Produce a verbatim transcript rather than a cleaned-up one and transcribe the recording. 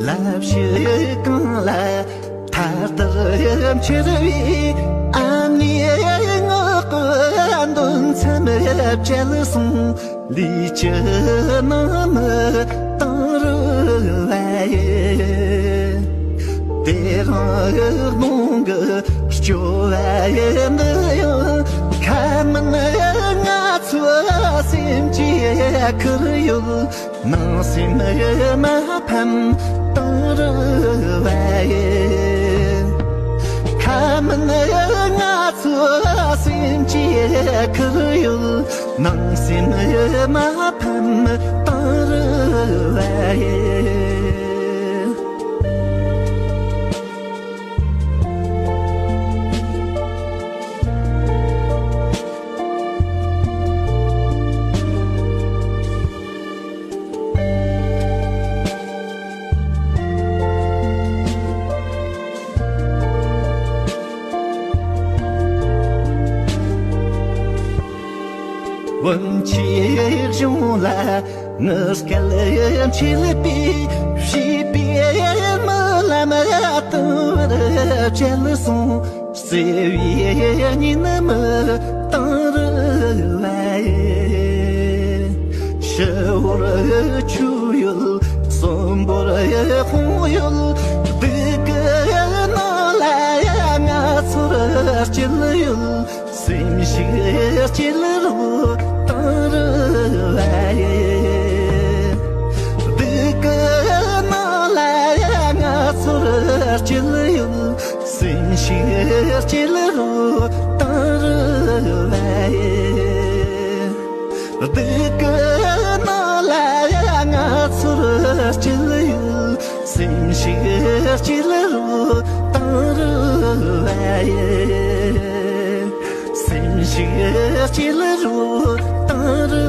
ལ་ཕྱི་གང་ལ་ཐར་ལྟར་འཆར་བའི་ཨ་མྱེས་ངག་གི་འདུན་མཚམས་བཅད་སོང་། ལུས་ཀྱི་ནང་མི་དང་རུ་བ་ཡི། དེ་རིང་གདོང་གི་སྐྱོ་བ་ཡི་འདི་ཡང་ཁ་མིན་ང་ཚོའི་སེམས་ཀྱི་ཁུར་ཡོད། ནང་སེམས་མ་ཕམ་དང་རུ་བ་ཡི། ཁ་མིན་ང་ཚོའི་སེམས་ཀྱི་ཁུར་ཡོད། ནང་སེམས་མ་ཕམ་དང་རུ་བ་ཡི། བུམ་ཆེ་གཞུང་ལ་ངི་སྐད་འཆེལ་པའི་བྱིས་པའི་རྨི་ལམ་དུ་བར་བཅད་སོང་། བརྩེ་བའི་ཉི་མ་དང་རུ་བ་ཡི། ཕྱི་བོར་ཆུ་ཡོད། གསོན་པོར་ཁོང་ཡོད། སྡུག་གི་ནང་ལ་ཡ་ང་ཚོར་སྐྱིད་ཡོད། སེམས་ཤིག་སྐྱིད་རོགས་དང་རུ་བ་ཡི། སྡུག་གི་ནང་ལ་ཡ་ང་ཚོར་སྐྱིད་ཡོད། སེམས་ཤིག་སྐྱིད་རོགས་དང་རུ་བ་ཡི། སྡུག་གི་ནང་ལ་ཡ་ང་ཚོར་སྐྱིད་ཡོད། སེམས་ཤིག་སྐྱིད་རོགས་དང་རུ་བ་ཡི། སེམས་ཤིག་སྐྱིད་རོགས་དང་རུ།